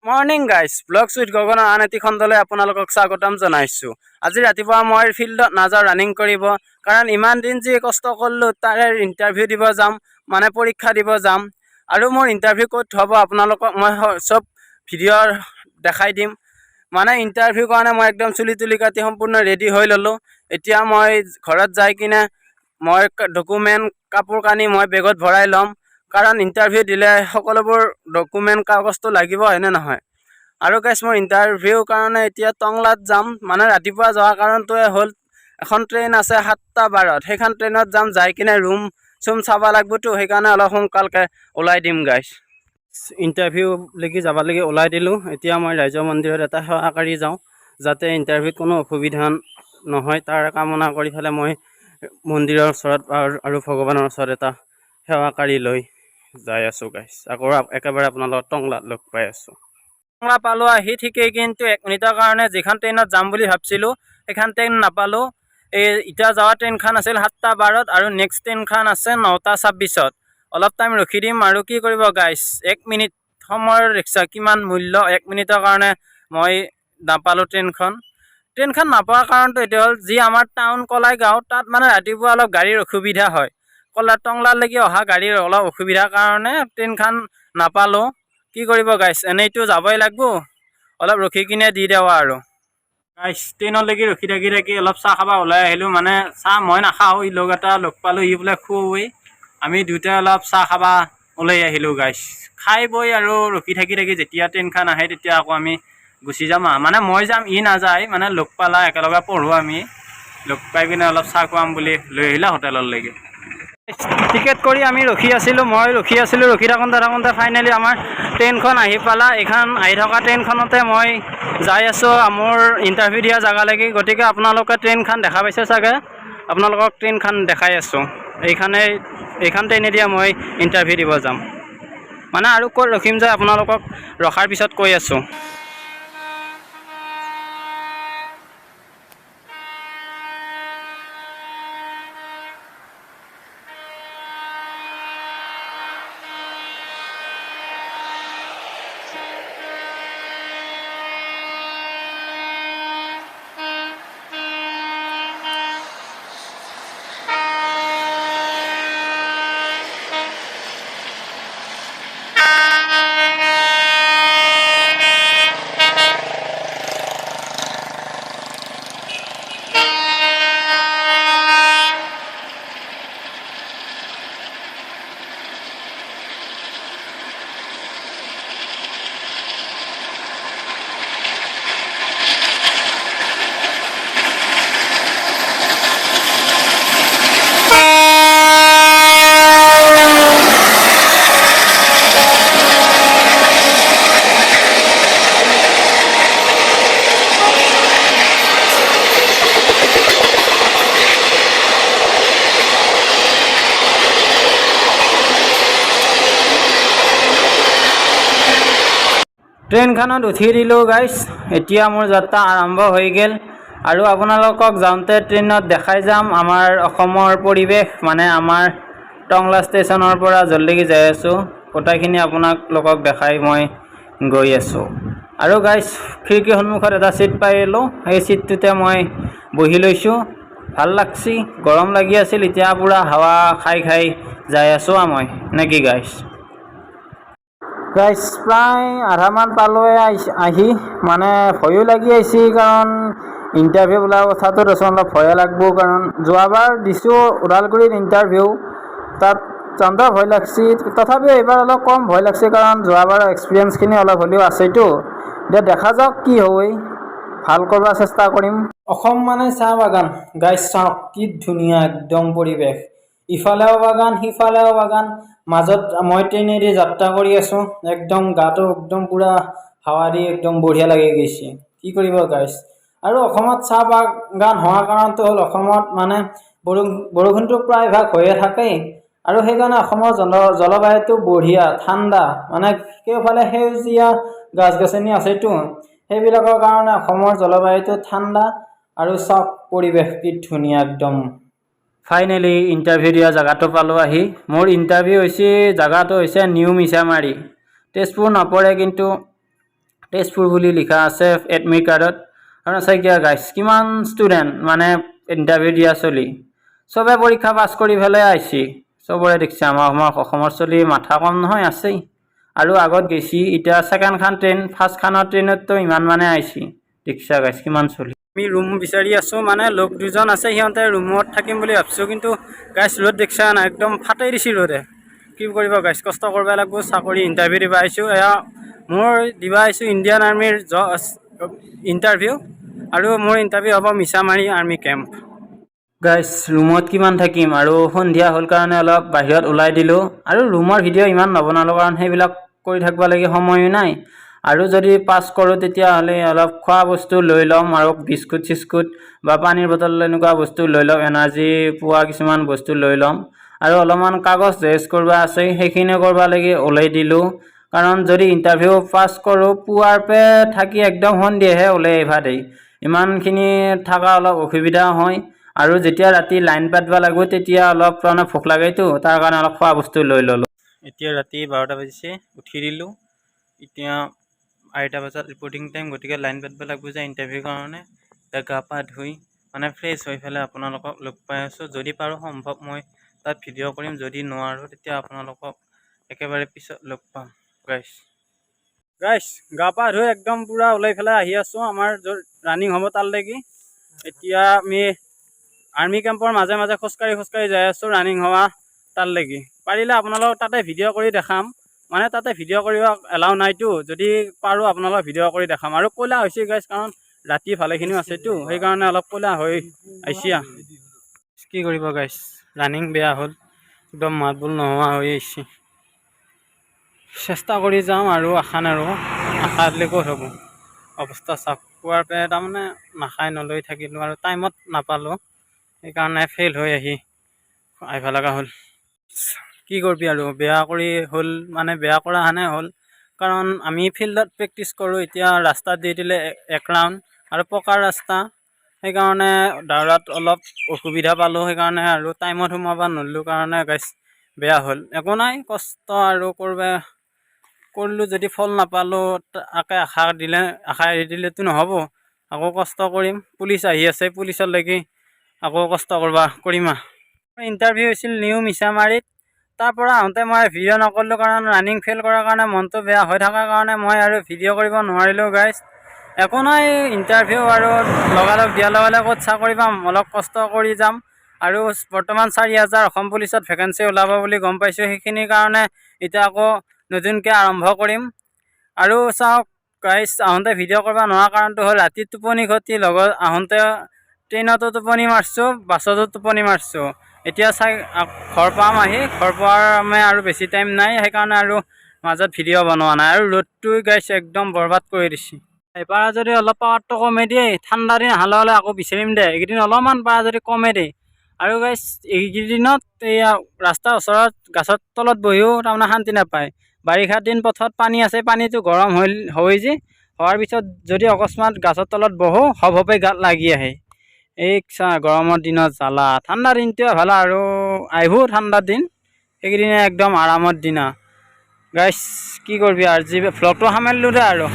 Morning গাইছ, blogs with গগনৰ আন এটি খণ্ডলৈ আপোনালোকক স্বাগতম জনাইছোঁ। আজি ৰাতিপুৱা মই ফিল্ডত নাযাওঁ ৰানিং কৰিব, কাৰণ ইমান দিন যি কষ্ট কৰিলোঁ, তাৰে ইণ্টাৰভিউ দিব যাম, মানে পৰীক্ষা দিব যাম। আৰু মোৰ ইণ্টাৰভিউ ক'ত হ'ব, আপোনালোকক মই চব ভিডিঅ'ৰ দেখাই দিম। মানে ইণ্টাৰভিউ কাৰণে মই একদম চুলি তুলি কাটি সম্পূৰ্ণ ৰেডি হৈ ল'লোঁ। এতিয়া মই ঘৰত যাই কিনে মই ডকুমেণ্ট, কাপোৰ কানি মই বেগত ভৰাই ল'ম, কাৰণ ইণ্টাৰভিউ দিলে সকলোবোৰ ডকুমেণ্ট, কাগজটো লাগিব, হয়নে নহয়? আৰু গাইছ, মোৰ ইণ্টাৰভিউৰ কাৰণে এতিয়া টংলাত যাম। মানে ৰাতিপুৱা যোৱাৰ কাৰণটোৱে হ'ল এখন ট্ৰেইন আছে 7টা 12ত, সেইখন ট্ৰেইনত যাম। যাই কিনে ৰুম চুম চাব লাগিবতো, সেইকাৰণে অলপ সোনকালকে ওলাই দিম। গাইছ, ইণ্টাৰভিউলৈকে যাব লাগি ওলাই দিলোঁ। এতিয়া মই ৰাইজৰ মন্দিৰত এটা সেৱা কৰি যাওঁ, যাতে ইণ্টাৰভিউত কোনো অসুবিধা নহয়, তাৰ কামনা কৰি পেলাই মই মন্দিৰৰ ওচৰত আৰু ভগৱানৰ ওচৰত এটা সেৱা কৰি লৈ যাই আছোঁ। গাইছ, আকৌ একেবাৰে আপোনালোকৰ টংলাত লগ পাই আছোঁ। টংলা পালোঁ আহি ঠিকেই, কিন্তু এক মিনিটৰ কাৰণে যিখন ট্ৰেইনত যাম বুলি ভাবিছিলোঁ, সেইখন ট্ৰেইন নাপালোঁ। এই এতিয়া যোৱা ট্ৰেইনখন আছিল 7টা 12ত আৰু নেক্সট ট্ৰেইনখন আছে 9টা 26ত। অলপ টাইম ৰখি দিম আৰু কি কৰিব। গাইছ, এক মিনিট সময়ৰ ৰিক্সা কিমান মূল্য! এক মিনিটৰ কাৰণে মই নাপালোঁ ট্ৰেইনখন। ট্ৰেইনখন নাপোৱাৰ কাৰণটো এইটো হ'ল, যি আমাৰ টাউন কলাইগাঁও, তাত মানে ৰাতিপুৱা অলপ গাড়ীৰ অসুবিধা হয়। টংলালৈকে অহা গাড়ীৰ অলপ অসুবিধাৰ কাৰণে ট্ৰেইনখন নাপালোঁ। কি কৰিব গাইছ, এনেইতো যাবই লাগিব। অলপ ৰখি কিনে দি দেৱা আৰু। গাইছ, ট্ৰেইনলৈকে ৰখি থাকি থাকি অলপ চাহ খাব ওলাই আহিলোঁ। মানে চাহ মই নাখাওঁ, ই লগ এটা লগ পালোঁ, ই বোলে খুৱাই। আমি দুয়োটাই অলপ চাহ খাবা ওলাই আহিলোঁ। গাইছ, খাই বৈ আৰু ৰখি থাকি থাকি যেতিয়া ট্ৰেইনখন আহে, তেতিয়া আকৌ আমি গুচি যাম। মানে মই যাম, ই নাযায়। মানে লগ পালা, একেলগে পঢ়োঁ আমি, লগ পাই পিনে অলপ চাহ খুৱাম বুলি লৈ আহিলা হোটেললৈকে। টিকেট কৰি আমি ৰখি আছিলোঁ, মই ৰখি আছিলোঁ। ৰখি থাকোঁতে থাকোঁতে ফাইনেলি আমাৰ ট্ৰেইনখন আহি পালা। এইখন আহি থকা ট্ৰেইনখনতে মই যাই আছোঁ মোৰ ইণ্টাৰভিউ দিয়া জেগালৈকে। গতিকে আপোনালোকে ট্ৰেইনখন দেখা পাইছে চাগে। আপোনালোকক ট্ৰেইনখন দেখাই আছোঁ। এইখন ট্ৰেইনেদিয়ে মই ইণ্টাৰভিউ দিব যাম। মানে আৰু ক'ত ৰখিম যে আপোনালোকক ৰখাৰ পিছত কৈ আছোঁ। ট্ৰেইনখনত উঠি দিলোঁ। গাইছ, এতিয়া মোৰ যাত্ৰা আৰম্ভ হৈ গ'ল আৰু আপোনালোকক যাওঁতে ট্ৰেইনত দেখাই যাম আমাৰ অসমৰ পৰিৱেশ। মানে আমাৰ টংলা ষ্টেচনৰ পৰা য'লৈকে যাই আছোঁ, গোটেইখিনি আপোনালোকক দেখাই মই গৈ আছোঁ। আৰু গাইছ, খিৰিকীৰ সন্মুখত এটা ছিট পাই গ'লোঁ। সেই ছিটটোতে মই বহি লৈছোঁ। ভাল লাগছি। গৰম লাগি আছিল, এতিয়া পূৰা হাৱা খাই খাই যাই আছোঁ মই, নে কি গাইছ? গাইছ, প্ৰায় আধামান পালোৱে আহি। মানে ভয়ো লাগি আহিছে, কাৰণ ইণ্টাৰভিউ বোলা কথাটো দেচোন অলপ ভয়ে লাগব, কাৰণ যোৱাবাৰ দিছোঁ ওদালগুৰিত ইণ্টাৰভিউ, তাত যাওঁতে ভয় লাগছি। তথাপিও এইবাৰ অলপ কম ভয় লাগছে, কাৰণ যোৱাবাৰৰ এক্সপিৰিয়েঞ্চখিনি অলপ হ'লেও আছেতো। এতিয়া দেখা যাওক কি হয়, ভাল কৰিব চেষ্টা কৰিম। অসম মানে চাহ বাগান। গাইছ, চাওক কি ধুনীয়া একদম পৰিৱেশ। ইফালেও বাগান, সিফালেও বাগান, মাজত মই ট্ৰেইনেদি যাত্ৰা কৰি আছোঁ। একদম গাটো একদম পূৰা হাৱা দি একদম বঢ়িয়া লাগি গৈছে। কি কৰিব গাইছ, আৰু অসমত চাহ বাগান হোৱাৰ কাৰণটো হ'ল, অসমত মানে বৰষুণটো প্ৰায়ভাগ হৈয়ে থাকে আৰু সেইকাৰণে অসমৰ জলবায়ুটো বঢ়িয়া ঠাণ্ডা। মানে কেওফালে সেউজীয়া গছ গছনি আছেতো, সেইবিলাকৰ কাৰণে অসমৰ জলবায়ুটো ঠাণ্ডা। আৰু চাওক পৰিৱেশ কি ধুনীয়া একদম। ফাইনেলি ইণ্টাৰভিউ দিয়া জেগাটো পালোঁ আহি। মোৰ ইণ্টাৰভিউ হৈছে, জেগাটো হৈছে নিউ মিছামাৰী, তেজপুৰ নপৰে কিন্তু। তেজপুৰ বুলি লিখা আছে এডমিট কাৰ্ডত। আৰু চাই গাইছ, কিমান ষ্টুডেণ্ট, মানে ইণ্টাৰভিউ দিয়া চলি, চবে পৰীক্ষা পাছ কৰি পেলাই আহিছে। চবৰে দেখিছে, আমাৰ অসমৰ চলি মাথা কম নহয়, আছেই। আৰু আগত গেছি, এতিয়া ছেকেণ্ডখান ট্ৰেইন, ফাৰ্ষ্টখানৰ ট্ৰেইনততো ইমান মানে আহিছে। দেখিছা গাইছ, কিমান চলি। আমি ৰুম বিচাৰি আছোঁ, মানে লোক দুজন আছে, সিহঁতে ৰুমত থাকিম বুলি ভাবছোঁ। কিন্তু গাইছ, ৰ'দ দেখিছা নাই? একদম ফাটাই দিছে ৰ'দে। কি কৰিব গাইছ, কষ্ট কৰিব লাগিব। চাকৰি ইণ্টাৰভিউ দিব আহিছোঁ। এয়া মোৰ দিব আহিছোঁ ইণ্ডিয়ান আৰ্মিৰ ইণ্টাৰভিউ আৰু মোৰ ইণ্টাৰভিউ হ'ব মিছামাৰী আৰ্মি কেম্প। গাইছ, ৰুমত কিমান থাকিম আৰু, সন্ধিয়া হ'ল কাৰণে অলপ বাহিৰত ওলাই দিলোঁ। আৰু ৰুমৰ ভিডিঅ' ইমান নবনালোঁ, কাৰণ সেইবিলাক কৰি থাকিব লাগে সময়ো নাই। আৰু যদি পাছ কৰোঁ, তেতিয়াহ'লে অলপ খোৱা বস্তু লৈ ল'ম আৰু বিস্কুট চিস্কুট বা পানীৰ বটল, এনেকুৱা বস্তু লৈ ল'ম, এনাৰ্জি পোৱা কিছুমান বস্তু লৈ ল'ম। আৰু অলপমান কাগজ জেৰক্স কৰিব আছে, সেইখিনি কৰিব লাগি ওলাই দিলোঁ। কাৰণ যদি ইণ্টাৰভিউ পাছ কৰোঁ, পুৱাৰ পে থাকি একদম সন্ধিয়াহে ওলাই আহিবা দেই। ইমানখিনি থকা অলপ অসুবিধা হয়। আৰু যেতিয়া ৰাতি লাইন পাতিব লাগিব, তেতিয়া অলপ মানে ভোক লাগেতো, তাৰ কাৰণে অলপ খোৱা বস্তু লৈ ল'লোঁ। এতিয়া ৰাতি 12টা বাজিছে, উঠি দিলোঁ। এতিয়া 2:30 বজাত ৰিপৰ্টিং টাইম, গতিকে লাইন পাতিব লাগিব যে ইণ্টাৰভিউৰ কাৰণে। এতিয়া গা পা ধুই, মানে ফ্ৰেছ হৈ পেলাই আপোনালোকক লগ পাই আছোঁ। যদি পাৰোঁ সম্ভৱ, মই তাত ভিডিঅ' কৰিম। যদি নোৱাৰোঁ, তেতিয়া আপোনালোকক একেবাৰে পিছত লগ পাম। গাইছ, গাইছ, গা পা ধুই একদম পূৰা ওলাই পেলাই আহি আছোঁ আমাৰ য'ত ৰানিং হ'ব তালৈকে। এতিয়া আমি আৰ্মি কেম্পৰ মাজে মাজে খোজকাঢ়ি খোজকাঢ়ি যাই আছোঁ ৰানিং হোৱা তালৈকে। পাৰিলে আপোনালোকক তাতে ভিডিঅ' কৰি দেখাম। মানে তাতে ভিডিঅ' কৰিব এলাউ নাইতো, যদি পাৰোঁ আপোনালোকক ভিডিঅ' কৰি দেখাম। আৰু ক'লা হৈছে গাইছ, কাৰণ ৰাতি ভালেখিনিও আছেতো, সেইকাৰণে অলপ ক'লা হৈ আহিছে। কি কৰিব গাইছ, ৰানিং বেয়া হ'ল, একদম মাত বোল নোহোৱা হৈ আহিছে। চেষ্টা কৰি যাম আৰু আশা নেৰোঁ। আশা দিলে ক'ত হ'ব? অৱস্থা চাওক, পুৱাৰ পৰা তাৰমানে নাখাই নলৈ থাকিলোঁ আৰু টাইমত নাপালোঁ, সেইকাৰণে ফেইল হৈ আহিব লগা হ'ল। কি কৰিবি আৰু, বেয়া কৰি হ'ল, মানে বেয়া কৰা হানে হ'ল। কাৰণ আমি ফিল্ডত প্ৰেক্টিচ কৰোঁ, এতিয়া ৰাস্তাত দি দিলে এক ৰাউণ্ড আৰু পকাৰ ৰাস্তা, সেইকাৰণে দৌৰাত অলপ অসুবিধা পালোঁ। সেইকাৰণে আৰু টাইমত সোমাব নোৱাৰিলোঁ কাৰণে গাইছ বেয়া হ'ল। একো নাই, কষ্ট আৰু কৰবা কৰিলোঁ, যদি ফল নাপালোঁ, আকে আশা দিলে, আশা এৰি দিলেতো নহ'ব। আকৌ কষ্ট কৰিম। পুলিচ আহি আছে, পুলিচলৈকে আকৌ কষ্ট কৰিম। ইণ্টাৰভিউ হৈছিল নিউ মিছামাৰীত। তাৰ পৰা আহোঁতে মই ভিডিঅ' নকৰিলোঁ, কাৰণ ৰানিং ফেইল কৰাৰ কাৰণে মনটো বেয়া হৈ থকাৰ কাৰণে মই আৰু ভিডিঅ' কৰিব নোৱাৰিলোঁ। গাইজ, একো নাই, ইণ্টাৰভিউ আৰু লগালগ দিয়াৰ লগে লগে ক'ত চাকৰি পাম? অলপ কষ্ট কৰি যাম। আৰু বৰ্তমান 4000 অসম পুলিচত ভেকেঞ্চি ওলাব বুলি গম পাইছোঁ। সেইখিনিৰ কাৰণে এতিয়া আকৌ নতুনকৈ আৰম্ভ কৰিম। আৰু চাওক গাইজ, আহোঁতে ভিডিঅ' কৰিব নোৱাৰা কাৰণটো হ'ল ৰাতি টোপনি ক্ষতি, লগত আহোঁতে ট্ৰেইনতো টোপনি মাৰিছোঁ, বাছতো টোপনি মাৰিছোঁ। এতিয়া চাই ঘৰ পাম আহি, ঘৰ পোৱাৰ মানে আৰু বেছি টাইম নাই, সেইকাৰণে আৰু মাজত ভিডিঅ' বনোৱা নাই। আৰু ৰ'দটো গাইছ, একদম বৰবাদ কৰি দিছে। পাৰা যদি অলপ পাৱাৰটো কমাই দিয়ে। ঠাণ্ডা দিন অহাৰ লগে লগে আকৌ বিচাৰিম দে। এইকেইদিন অলপমান পাৰা যদি কমাই দিয়ে। আৰু গাইছ, এইকেইদিনত এইয়া ৰাস্তাৰ ওচৰত গাছৰ তলত বহিও তাৰমানে শান্তি নাপায়। বাৰিষা দিন, পথাৰত পানী আছে, পানীটো গৰম হৈ হৈ যে হোৱাৰ পিছত যদি অকস্মাত গাছৰ তলত বহোঁ, হপ হপাই গাত লাগি আহে। এই চা, গৰমৰ দিনত জ্বালা, ঠাণ্ডা দিনটোৱে ভাল। আৰু আহিব ঠাণ্ডাৰ দিন, সেইকেইদিনে একদম আৰামৰ দিনা। গাইছ, কি কৰিবি আৰু, যি ভ্লগটো সামৰিলোঁ দে আৰু।